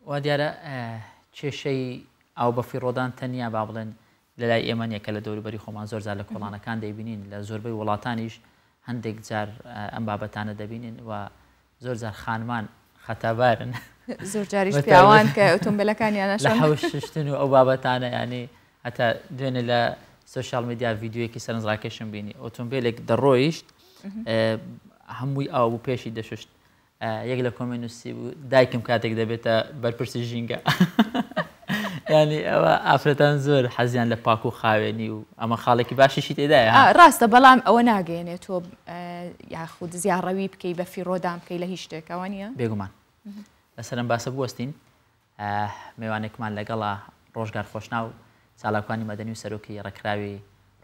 وا دیارە کێشەی ئاو بەفیڕۆدان تەنیا با بڵێن لەلای ئێمە نیە کە لە دەوروبەری خۆمان زۆر جار لە کۆڵانەکان دەیبینین لە زۆربەی وڵاتانیش هەندێک جار ئەم بابەتانە دەبینین و زۆر جار خانمان خەتابارن زۆر جاریش پیاوان کە ئۆتۆمبیلەکانیان لە حەوش شتن و ئەو بابەتانە ینی هەتا دوێنێ لە سۆشیال میدیا ڤیدیۆیەکی سەرنجڕاکێشم بینی ئۆتۆمبیلێک دەڕۆیشت هەمووی ئاو بوو پێشی دەشوشت یەک لە کۆمێنت نووسی بوو دایکم کاتێک دەبێتە بەرپرسی ژینگە ینی ئەوە ئافرەتان زۆر حەزیان لە پاک و خاوێنی و ئەمە خاڵێکی باشیشی تێدایە ڕاستە بەڵام ئەوە ناگەێنێت تۆ یاخود زیاڕەوی بکەی بە فیڕۆدان بکەی لە هیچ شتێکەوە نییە بێگومان لەسەرم باسە بوەستین مێوانێکمان لەگەڵە ڕۆژگار خۆشناو، چالاکوانی مەدەنی و سەرۆکی ڕێکخراوی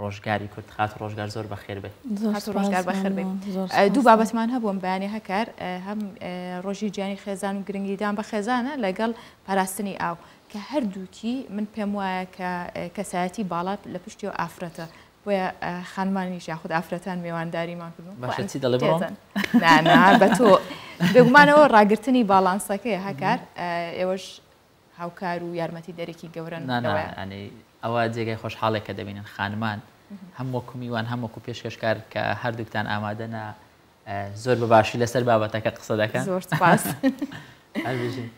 ڕۆژگاری کورد. خاتوو ڕۆژگار زۆر بەخێر بێی. خاتوو ڕۆژگار بەخێر بێی. دوو بابەتمان هەبوو ئەم بەیانیە هەکار، هەم ڕۆژی جیهانی خێزان و گرنگیدان بە خێزانە لەگەڵ پاراستنی ئاو کە هەردووکی من پێم وایە کە کەسایەتی باڵا لە پشتیەوە ئافرەتە بۆیە خانمانیش یاخود ئافرەتان مێوانداریمان کردوون. باشە چی دەڵێ بڕۆم؟ نا نا بە تۆ بێگومانەوە ڕاگرتنی باڵانسەکەیە هەکار ئێوەش هاوکار و یارمەتی دەرێکی گەورەن نا نا یانی ئەوە جێگای خۆشحاڵێک کە دەبینن خانمان هەم وەکو میوان هەم وەکو پێشکەشکار کە هەردووکتان ئامادەنە زۆر بە باشی لەسەر بابەتەکە قسە دەکەن زۆر سپاس هەر بژین.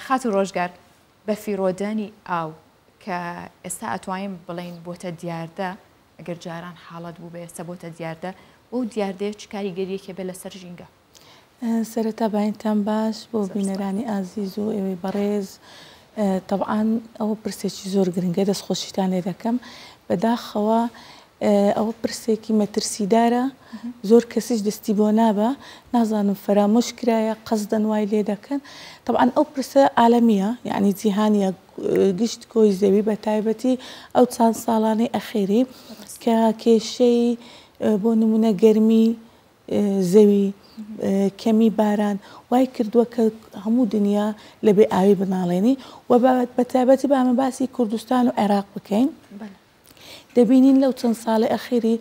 خاتوو ڕۆژگار بەفیڕۆدانی ئاو کە ئێستا ئەتوانین بڵێین بۆتە دیاردە، ئەگەر جاران حاڵەت بووبێ ئێستا بۆتە دیاردە، وەو دیاردەیە چ کاریگەرییەکی هەبێ لەسەر ژینگە؟ سەرەتا بەینتان باش بۆ بینەرانی ئازیز و ئێوەی بەڕێز. تەبعەن ئەوە پرسێکی زۆر گرنگە دەست خۆشیتان لێ دەکەم. بەداخەوە ئەوە پرسێکی مەترسیدارە زۆر کەسیش دەستی بۆ نابا نازانم فەرامۆش کرایە قەسدەن وای لێ دەکەن تەبعەن ئەو پرسە عالەمیە یعنی جیهانیە گشت کۆی زەوی بە تایبەتی ئەو چەند ساڵانەی ئەخیری کە کێشەی بۆ نمونە گەرمی زەوی کەمی باران وای کردووە کە هەموو دنیا لە بێ ئاوی بناڵێنی و بە تایبەتی با ئەمە باسی کوردستان و عێراق بکەین دەبینین لەو چەند ساڵەی ئەخیری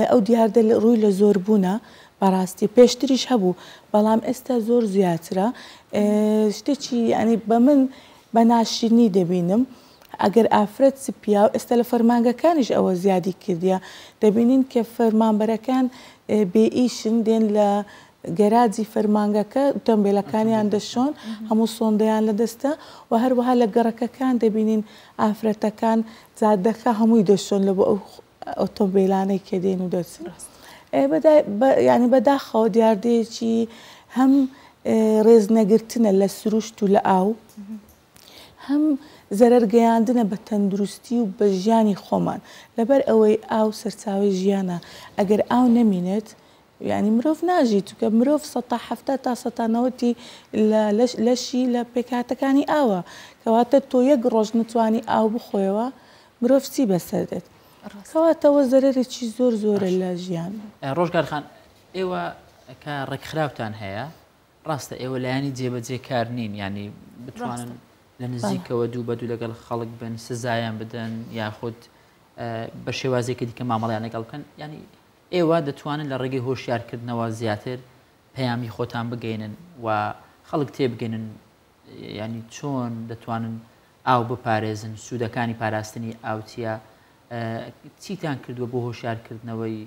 ئەو دیاردە ڕووی لە زۆر بوونە بەڕاستی پێشتریش هەبوو بەڵام ئێستا زۆر زیاترە شتێکی ینی بە من بە ناشرینی دەبینم ئەگەر ئافرەت چ پیاو ئێستا لە فەرمانگەکانیش ئەوە زیادی کردیە دەبینین کە فەرمانبەرەکان بێ ئیشن دێن لە گەراجی فەرمانگەکە ئۆتۆمبێلەکانیان دەشۆن، هەموو سۆندەیان لە دەستە و هەروەها لە گەڕەکەکان دەبینین ئافرەتەکان جادەکە هەمووی دەشۆن لە بۆ ئەو ئۆتۆمبێلانەی کە دێن و دەچن. یانی بەداخەوە دیاردەیەکی هەم ڕێزنەگرتنە لە سروشت و لە ئاو، هەم زەرەر گەیاندنە بە تەندروستی و بە ژیانی خۆمان. لەبەر ئەوەی ئاو سەرچاوەی ژیانە، ئەگەر ئاو نەمینێت یانی مرۆڤ ناژی چونکە مرۆڤ سەتا 70 تا سەتا نەوەتی لە لەشی لە پێکهاتەکانی ئاوە کەواتە تۆ یەک ڕۆژ نتوانی ئاو بخۆیەوە مرۆڤ چی بەسەر دێت کەواتەوە زەرەرێکی زۆر زۆرە لە ژیان. ڕۆژگار خان ئێوە کە ڕێکخراوتان هەیە ڕاستە ئێوە لایەنی جێبەجێکار نین یانی بتوانن لە نزیکەوە دوو بە دوو لەگەڵ خەڵک بن سزایان بدەن یاخود بە شێوازێکی دیکە مامەڵیان لەگەڵ بکەن ینی ئێوە دەتوانن لە ڕێگەی هۆشیارکردنەوە زیاتر پەیامی خۆتان بگەینن و خەڵک تێبگەنن ینی چۆن دەتوانن ئاو بپارێزن سوودەکانی پاراستنی ئاوچیە چیتان کردووە بۆ هۆشیارکردنەوەی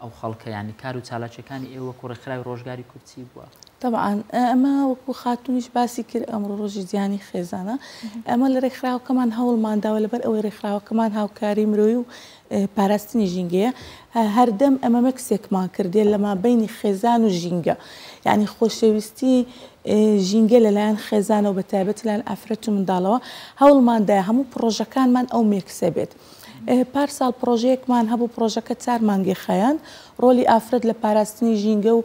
ئەو خەڵکە یانی کار و چالاکیەکانی ئێوە وەکو ڕێکخراوی ڕۆژگاری کورد چی بووە؟ تەبعەن ئەمە وەکو خاتوونیش باسی کرد ئەمڕۆ ڕۆژی جیهانی خێزانە ئەمە لە ڕێکخراوەکەمان هەوڵمان داوە لەبەر ئەوەی ڕێکخراوەکەمان هاوکاری مرۆیی و پاراستنی ژینگەیە هەردەم ئەمە مەکسێکمان کردێ لە مابینی خێزان و ژینگە یعنی خۆشەویستی ژینگە لەلایەن خێزانەوە بە تایبەت لەلایەن ئافرەت و منداڵەوە هەوڵماندا هەموو پڕۆژەکانمان ئەو مێکسە بێت پار ساڵ پڕۆژەیەکمان هەبوو، پڕۆژەکە چار مانگی خایاند، ڕۆلی ئافرەت لە پاراستنی ژینگە و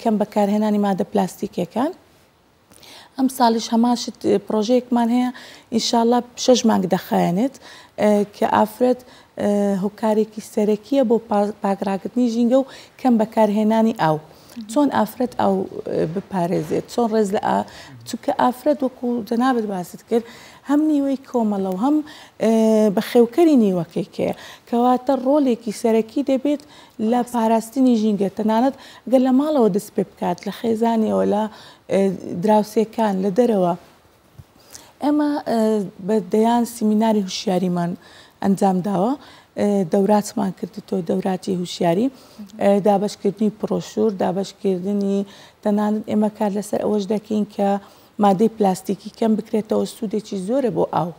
کەم بەکارهێنانی مادە پلاستیکیەکان. ئەمساڵیش هەمان شت پڕۆژەیەکمان هەیە ئینشاڵڵا شەش مانگ دەخایەنێت کە ئافرەت هۆکارێکی سەرەکیە بۆ پاک ڕاگرتنی ژینگە و کەم بەکارهێنانی ئاو. چۆن ئافرەت ئاو بپارێزێت چۆن ڕێز لە ئا چونکە ئافرەت وەکو جەنابت باست کرد هەم نیوەی کۆمەڵە و هەم بەخێوکەری نیوەکەی کەیە کەواتە ڕۆلێکی سەرەکی دەبێت لە پاراستنی ژینگە تەنانەت گەر لە ماڵەوە دەست پێ بکات لە خێزانیەوە لە دراوسێکان لە دەرەوە ئێمە بە دەیان سیمیناری هوشیاریمان ئەنجام داوە، دەوراتمان کردتەوە، دەوراتی هوشیاری، دابەشکردنی پرۆشور، دابەشکردنی تەنانەت ئێمە کار لەسەر ئەوەش دەکەین کە مادەی پلاستیکی کەم بکرێتەوە، سوودێکی زۆرە بۆ ئاو،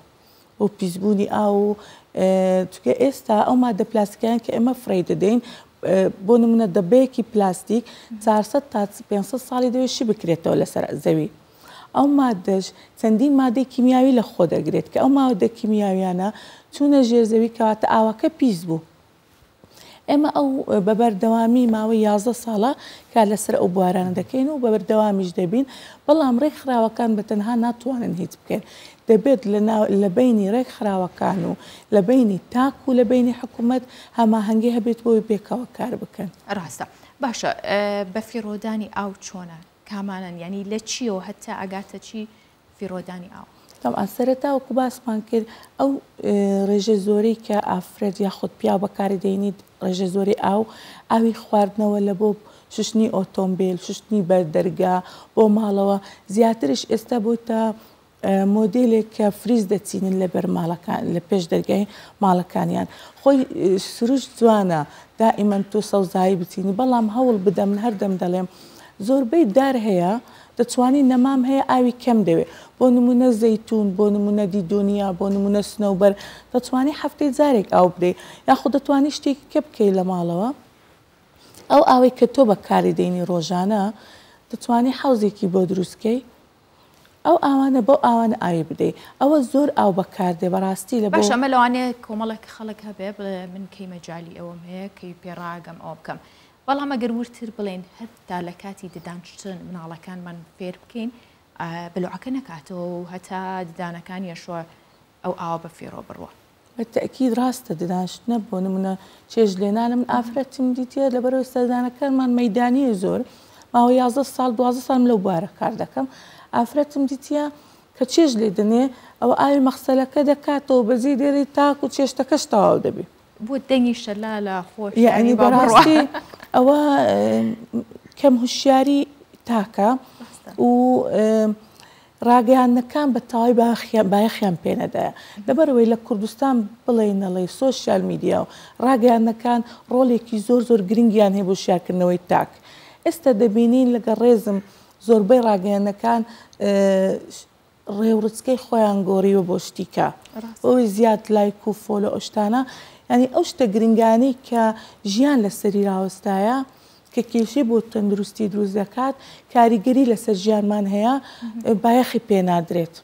بۆ پیسبوونی ئاو و چونکە ئێستا ئەو مادە پلاستیکانە کە ئێمە فڕێی دەدەین بۆ نمونە دەبەیەکی پلاستیک 400 تا 500 ساڵی دەوێت شی بکرێتەوە لەسەر زەوی. ئەو ماددەش چەندین مادەی کیمیاوی لە خۆ دەگرێت کە ئەو ماددە کیمیاویانە چوونە ژێر زەوی کەواتە ئاوەکە پیس بوو. ئێمە ئەو بە بەردەوامی ماوەی 11 ساڵە کار لەسەر ئەو بوارانە دەکەین و بە بەردەوامیش دەبین، بەڵام ڕێکخراوەکان بە تەنها ناتوانن هیچ بکەن. دەبێت لە بەینی ڕێکخراوەکان و لە بەینی تاک و لە بەینی حکوومەت هەماهەنگی هەبێت بۆی پێکەوە کار بکەن. ڕاستە. باشە بەفیڕۆدانی ئاو چۆنە؟ کامانەن یانی لە چیەوە هەتا ئەگاتە چی فیڕۆدانی ئاو؟ تەبعەن سەرەتا وەکو باسمان کرد ئەو ڕێژە زۆرەی کە ئافرەت یاخود پیاو بەکاری دەینیت ڕێژە زۆری ئاو ئاوی خواردنەوە لە بۆ شوشتنی ئۆتۆمبیل شوشتنی بەردەرگا بۆ ماڵەوە زیاترش ئێستا بۆتە مۆدێلێک کە فریز دەچینن لە بەر ماڵەکان لە پێش دەرگای ماڵەکانیان خۆی سروشت جوانە دائیمەن تۆ سەوزایی بچینی بەڵام هەوڵ بدە من هەردەم دەڵێم زۆربەی دار هەیە دەتوانی نەمام هەیە ئاوی کەم دەوێ بۆ نمونە زەیتون بۆ نمونە دیدۆنیا بۆ نمونە سنەوبەر دەتوانی هەفتەی جارێک ئاو بدەی یاخود دەتوانی شتێکی کە بکەی لە ماڵەوە ئەو ئاوەی کە تۆ بەکاری دێنی ڕۆژانە دەتوانی حەوزێکی بۆ دروستکەی ئەو ئاوانە بەو ئاوانە ئاوی بدەی ئەوە زۆر ئاو بەکار دێ بەڕاستی لە بۆ. باشە ئەمە لەوانەیە کۆمەڵێک خەڵک هەبێ بڵێ من کەی مەجالی ئەوەم هەیە کەی پێ ڕاگەم ئەوە بکەم بەڵام ئەگەر وردتر بڵێین هەتا لە کاتی ددان شتن مناڵەکانمان فێر بکەین بلوعەکە نەکاتەوە و هەتا ددانەکانی ئەشۆ ئەو ئاوە بە فیڕۆ بڕوا. بە تەئکید ڕاستە ددان شتنە بۆ نمونە چێژ لێنانە من ئافرەتم دیتیە لەبەرئەوەی سەردانەکانمان مەیدانیە زۆر ماوەی 11 ساڵ 12 ساڵم لەو بوارە کار دەکەم ئافرەتم دیتیە کە چێژ لێ دەنێ ئەوە ئاوی مەخسەلەکە دەکاتەوە بەجێی دێڵی تاکو چێشتەکەش تەواو دەبی. بۆ دەنگی شەلالە خۆش یەعنی بەڕاستی ئەوە کەم هوشیاری تاکە و ڕاگەیاندنەکان بە تەواوی بایەخیان پێ نەدایە. لەبەرئەوەی لە کوردستان بڵێی نەڵێی سۆشیال میدیا و ڕاگەیاندنەکان ڕۆڵێکی زۆر زۆر گرنگیان هەیە بۆ شیارکردنەوەی تاک. ئێستا دەبینین لەگەڵ ڕێزم زۆربەی ڕاگەیاندنەکان ڕێوڕچکەی خۆیان گۆڕیوە بۆ شتی کە بۆ ئەوەی زیاد لایک و follow ئەو شتانە یانی ئەو شتە گرنگانەی کە ژیان لەسەری ڕاوەستایە کە کێشەی بۆ تەندروستی دروست دەکات، کاریگەری لەسەر ژیانمان هەیە، بایەخی پێ نادرێت.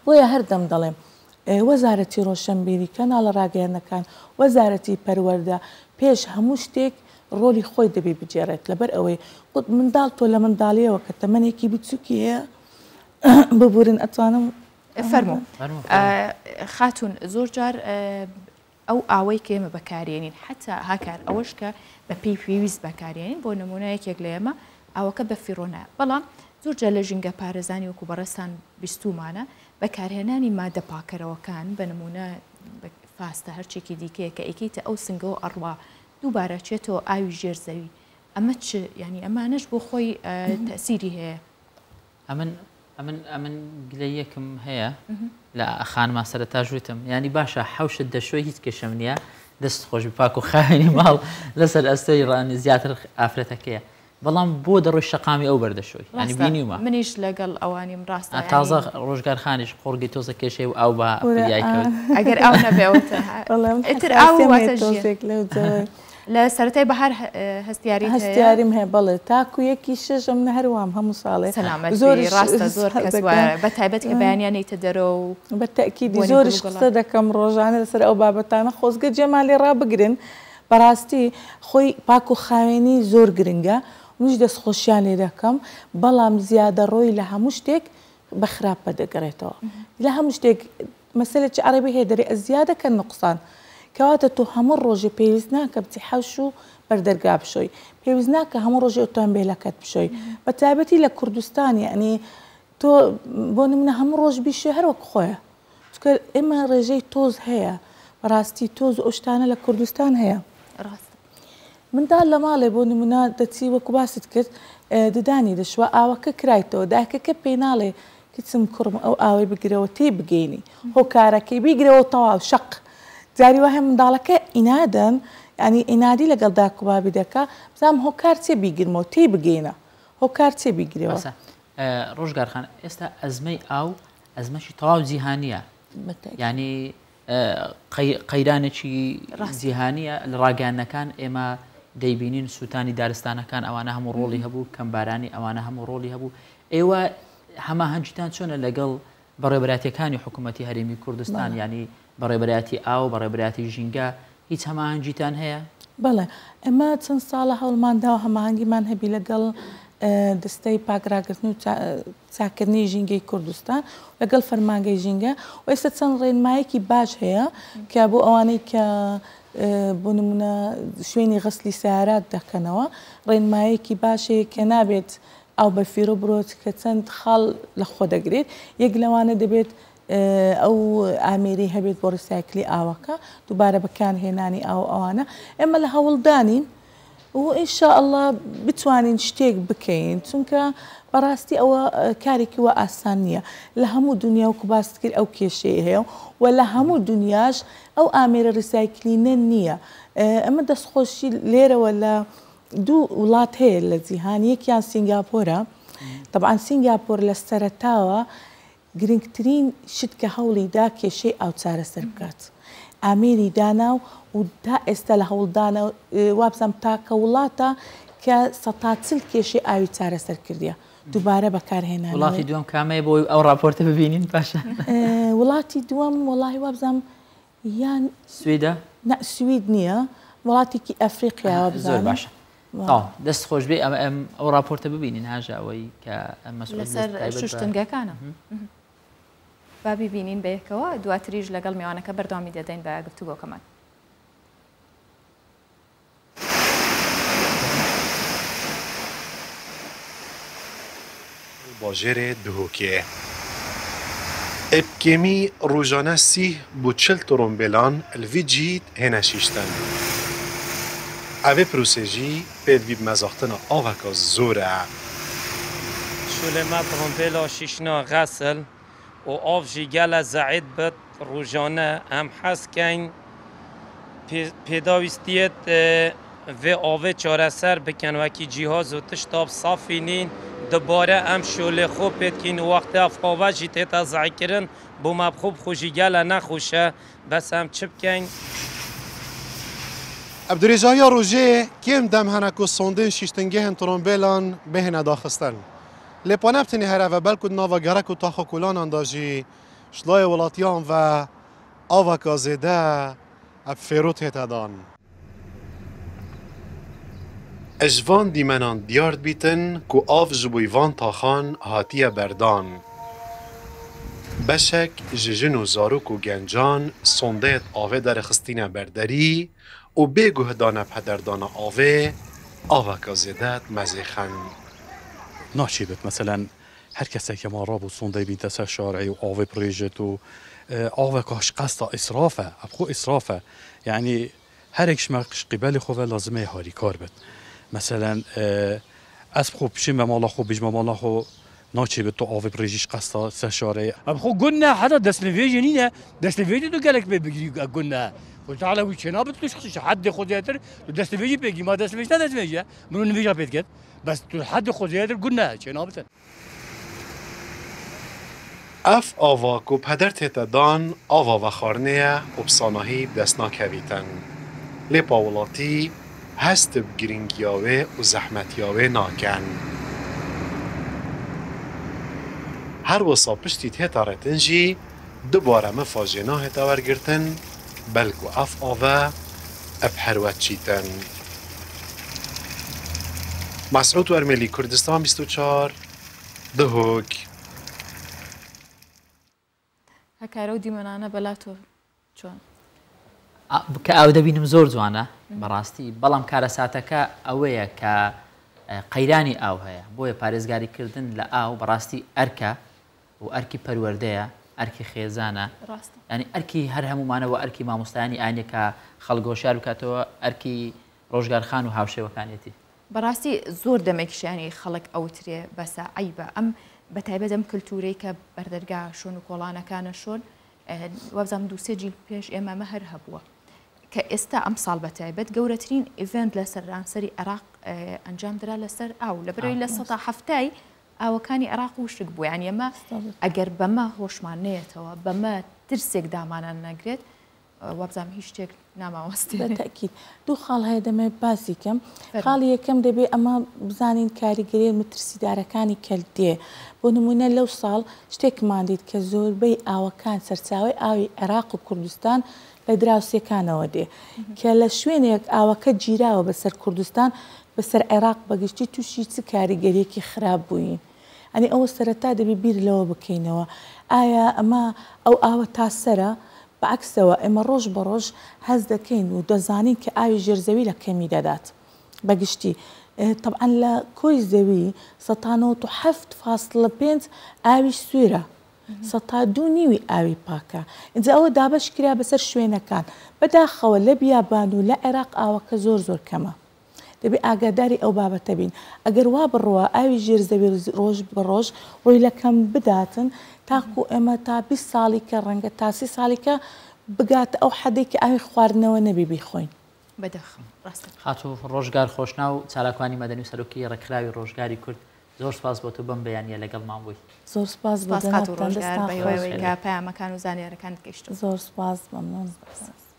بۆیە هەردەم دەڵێم وەزارەتی ڕۆشنبیری، کەناڵە ڕاگەیاندنەکان، وەزارەتی پەروەردە پێش هەموو شتێک ڕۆڵی خۆی دەبێ بگێڕێت، لەبەر ئەوەی منداڵ تۆ لە منداڵییەوە کە تەمەنێکی بچووکی هەیە، ببورن ئەتوانم فەرموو خاتوون زۆر جار ئەو ئاوەی کە ئێمە بەکارێنین حەتا هاکار ئەوەش کە بە پێی پێویست بەکارێنین بۆ نمونە یەکێک لە ئێمە ئاوەکە بە فیڕۆ نایە بەڵام زۆر جار لە ژینگە پارێزانی وەکو بەڕێزتان بیستومانە بەکارهێنانی مادە پاکەرەوەکان بە نمونە فاستە هەرچێکی دیکەیە کە ئەیکەیتە ئەو سنگەوە ئەڕوا دووبارە چێتەوە ئاوی ژێر زەوی ئەمە چ یانی ئەمانەش بۆ خۆی تەسیری هەیە. ئەمن ئەمن ئەمن گلەیەکم هەیە لە خانما سەرەتاش وتم ینی باشە حوشت دەشۆی هیچ کێشەم نییە دەست خۆش پاک و خاوێنی ماڵ لەسەر ئەستۆی ڕانی زیاتر ئافرەتەکەیە بەڵام بۆ دەڕۆی شەقامی ئەو بەردەشۆی ینی بینیومە منیش لەگەڵ ئەوانیم ڕاستە تازە ڕۆژگار خانیش قۆرگی تۆزە کێشەی و ئاو بە فریای کەوت ئەگەر ئاو نەبێ ئیتر ئاو واتە ژیان. لە سەرەتای بەهار هەستیاریت هەیە؟ هەستیاریم هەیە بەڵێ تاکو یەکی شەشم من هەر وام هەموو ساڵێ سەلامەت بی ڕاستە زۆر کەس وایە بە تایبەت کە بەیانیان نێیتە دەرەوە و بە تەئکیدی زۆریش قسە دەکەم ڕۆژانە لەسەر ئەو بابەتانە خۆزگە جێمان لێ ڕابگرن بەڕاستی خۆی پاک و خاوێنی زۆر گرنگە منیش دەستخۆشیان لێ دەکەم بەڵام زیادەڕۆی لە هەموو شتێک بە خراپە دەگەڕێتەوە لە هەموو شتێک مەسەلێکی عەرەبی هەیە دەرێ الزیادە کالنقصان کەواتە تۆ هەموو ڕۆژێ پێویست ناکە بچی حەوش و. بەردەرگا بشۆی پێویست ناکە هەموو ڕۆژێ ئۆتۆمبیلەکەت بشۆی بە تایبەتی لە کوردستان یعنی تۆ بۆ نمونە هەموو ڕۆژ بیشۆی هەر وەک خۆیە چونکە ئێمە ڕێژەی تۆز هەیە بەڕاستی تۆز و ئەو شتانە لە کوردستان هەیە. ڕاستە. منداڵ لە ماڵێ بۆ نمونە دەچی وەکو باست کرد ددانی دەشوا ئاوەکە کرایتەوە دایکەکە پێی ناڵێ کچم کوڕم ئەو ئاوەی بگرەوە تێی بگەینی هۆکارەکەی بیگرەوە تەواو شەق جاری وا هەیە منداڵەکە ئینادەن یانی ئینادی لەگەڵ داک و بابی دەکا بزانم هۆکار چیە بیگرمەوە تێی بگەینە هۆکار چیە بیگرەوە. باشە ڕۆژگار خان ئێستا ئەزمەی ئاو ئەزمەشی تەواو جیهانیە یانی قەیرانێکی جیهانیە لە ڕاگەیاندنەکان ئێمە دەیبینین سووتانی دارستانەکان ئەوانە هەموو ڕۆڵی هەبوو کەمبارانی ئەوانە هەموو ڕۆڵی هەبوو ئێوە هەماهەنگیتان چۆنە لەگەڵ بەڕێبراتەکانی حکوومەتتی هەرێمی کوردستان ینی بەڕێبراتی ئاو بەڕێبراتی ژینگە هیچ هەماهەنگیتان هەیە؟ بەڵێ ئێمە چەند ساڵە هەوڵمان داوە هەماهەنگیمان هەبی لەگەڵ دەستەی پاکراگرتن و چاککردنی ژینگەی کوردستان لەگەڵ فەرمانگەی ژینگە و ئێستا چەند ڕێنمایەکی باش هەیە کە بۆ ئەوانەی کە بۆ نمونە شوێنی غەسلی سیارات دەکەنەوە ڕێنمایەکی باش هەیە کە نابێت ئاو بە فیرۆ برۆت کە چەند خاڵ لە خۆ دەگرێت یەک لەوانە دەبێت ئەو ئامێری هەبێت بۆ ڕیسایکلی ئاوەکە دووبارە بەکارهێنانی ئاو ئەوانە ئێمە لە هەوڵدانین و ان شاء اللە بتوانین شتێک بکەین چونکە بەڕاستی ئەوە کارێکی وا ئاسان نییە لە هەموو دنیا وەکو باست کرد ئەو کێشەیە هەیە و لە هەموو دنیاش ئەو ئامێرە ڕیسایکلینە نییە ئەمە دەستخۆشی لێرەوە لە دوو وڵات هەیە لە جیهان یەکیان سینگاپۆرە طبعا سینگاپۆر لە سەرەتاوە گرنگترین شت کە هەوڵی دا کێشەی ئاو چارەسەر بکات ئامێری دانا و تا ئێستا لە هەوڵدانە وابزانم تاکە وڵاتە کە 40 کێشەی ئاوی چارەسەر کردیە دووبارە بەکارهێنانەوەی. وڵاتی دووەم کامەیە بۆ ئەو ڕاپۆرتە ببینین پاشان؟ وڵاتی دووەم وەڵاهی وابزانم یان سویدە؟ نا سوید نییە وڵاتێکی ئەفریقیا زۆر باشە تەواو دەست خۆش بێ ئەمە ئەم ئەو راپۆرتە ببینین هاژە ئەوەی کە مەسعود لەسەر شوشتنگەکانە با بیبینین بەیەکەوە دواتریش لەگەڵ میوانەکە بەردەوامی دەدەین بە گفتوگۆکەمان. Bajêrê Duhokê ê bi kêmî rojane sîh bo 40 trombêlan li vî cihî hêne şîştin. Evê prosê jî pêdivî bi mezaxtina aveka zor e. Şûlê me trombêla şîştina xesl û av jî gele zeîd bit rojane em hez keyn Pêdawîstiyê vê avê çareser bikin wekî cîhaz û tişta bi safî nîn. Dubare em şolê xwe pê dikîn û wextê ev ave jî tête zaykirin bo me bi xwe bi xwe jî gele nexweş e. Bes em çi bikin? Bi dirêjahiya rojê kêm dem hene ku sondên şîştingehên trombêlan bihêne daxistin. Lê pa ne bi tenê her ev e belku di nava gerek û taxa kolanan de jî ji layê welatiyan ve Aveka zêde bi fêro tête dan. Ji van dîmenan diyar dibîtin ku av ji bo van taxan hatiye berdan. Beşek ji jin û zarok û gencan sondeyê di avê derixistîne ber derî û bê guhdane bi hederdana avê, aveka zêde dimezêxin. Naçêbit meselen Her kesek ma rabû sondeyê bînte ser şarê û avê birêjit û aveka ji qesta îsraf e, ev xwe îsraf e. Yanî herek ji me ji qîbelê xwe ve lazim e harîkar bit. Meselen ez bi xwe biçime mala xwe bêjime mala xwe naçê bit tu avê birêjî ji qesta ser şarê. Ev xwe gun ne heta destnivêjê nîne, destnivêjê tu gelek pê bigirî gun ne. Xwe teala wî çênabit tu ji heddê xwe zêdetir tu destnivêjî pê gî. Ma destnivêj ne destnivêj e, mirov nivêja pê diket. Bes tu heddê xwe zêdetir gun ne çênabitin. Ev ava ku bi heder tête dan ava vexwarinê ye û bi sanahî bi dest nakevîtin. Lê pa welatî hest bi girîngiya wê û zehmetiya wê nakin. Her wisa piştî tête rêtin jî dubare mifa jê nahête wergirtin belku ev ave bi herwe çîtin. Mesûd Wermêlî Kurdistan 24, Duhok. هەکارە و دیمەنانە بەلا تۆ چۆن؟ کە ئاو دەبینم زۆر جوانە بەڕاستی بەڵام کارەساتەکە ئەوەیە کە قەیرانی ئاو هەیە بۆیە پارێزگاری کردن لە ئاو بەڕاستی ئەرکە و ئەرکی پەروەردەیە ئەرکی خێزانە ینی ئەرکی هەر هەمومانەوە ئەرکی مامۆستایانی ئاینە کە خەڵک هۆشیار بکاتەوە ئەرکی ڕۆژگار خان و هاوشێوەکانیەتی. بەڕاستی زۆر دەمێکیشە یانی خەڵک ئەوترێ بەسە عەیبە ئەم بەتایبەت ئەم کلتورەی کە بەردەرگا شۆن و کۆڵانەکانە شۆن وابزانم دوو سێ جیل پێش ئێمە ئەمە هەر هەبووە کە ئێستا ئەم ساڵ بەتایبەت گەورەترین event لە سەرانسەری عێراق ئەنجام درا لەسەر ئاو لەبەرەوەی لە سەدا هەفتای ئاوەکانی عێراق وشک بوو یانی ئەمە ئەگەر بەمە هۆشمان نەیەتەوە بەمە ترسێک دامانان نەگرێت وابزانم هیچ شتێک ناماوەستێ. بە تەئکید. دوو خاڵ هەیە دەمەوێت باسی کەم. خاڵی یەکەم دەبێ ئەمە بزانین کاریگەریە مەترسیدارەکانی کە دێ. بۆ نموونە لەو ساڵ شتێکمان دیت کە زۆربەی ئاوەکان سەرچاوەی ئاوی عێراق و کوردستان لە دراوسێکانەوە دێ. کە لە شوێنێک ئاوەکە گیراوە بەسەر کوردستان بەسەر عێراق بەگشتی تووشی چ کاریگەریەکی خراپ بووین. یانی ئەوە سەرەتا دەبێ بیر لەوە بکەینەوە ئایا ئەمە ئەو ئاوە تا سەرە؟ بە عەکسەوە ئێمە ڕۆژ بە ڕۆژ هەست دەکەین و دەزانین کە ئاوی ژێر زەوی لە کەمی دەدات بە گشتی تەبعەن لە کۆی زەوی سەتا 97 فاصلە 5 ئاوی سوورە سەتا دوو نیوی ئاوی پاکە ئینجا ئەوە دابەش کرا بەسەر شوێنەکان بەداخەوە لە بیابان و لە عێراق ئاوەکە زۆر زۆر کەمە. دەبێ ئاگاداری ئەو بابەتە بین. ئەگەر وا بڕوا ئاوی ژێر زەوی ڕۆژ بە ڕۆژ ڕووی لە کەم بداتن تاکوو ئێمە تا 20 ساڵی کە ڕەنگە تا سی ساڵی کە بگاتە ئەو حەدەی کە ئاوی خواردنەوە نەبی بیخۆین. بەداخەوە ڕاستە. خاتوو ڕۆژگار خۆشناو، چالاکوانی مەدەنی و سەرۆکی ڕێکخراوی ڕۆژگاری کورد، زۆر سوپاس بۆ تۆ بەم بەیانییە لەگەڵمان بووی. زۆر سوپاس بۆ سوپاس خاتوو جەنابتان ڕۆژگار، دەستتان بە هیوای خۆش ئەوەی بێ. کە پەیامەکان و زانیارییەکانت گەیشتبن. زۆر سوپاس مەمنوون. سوپاس.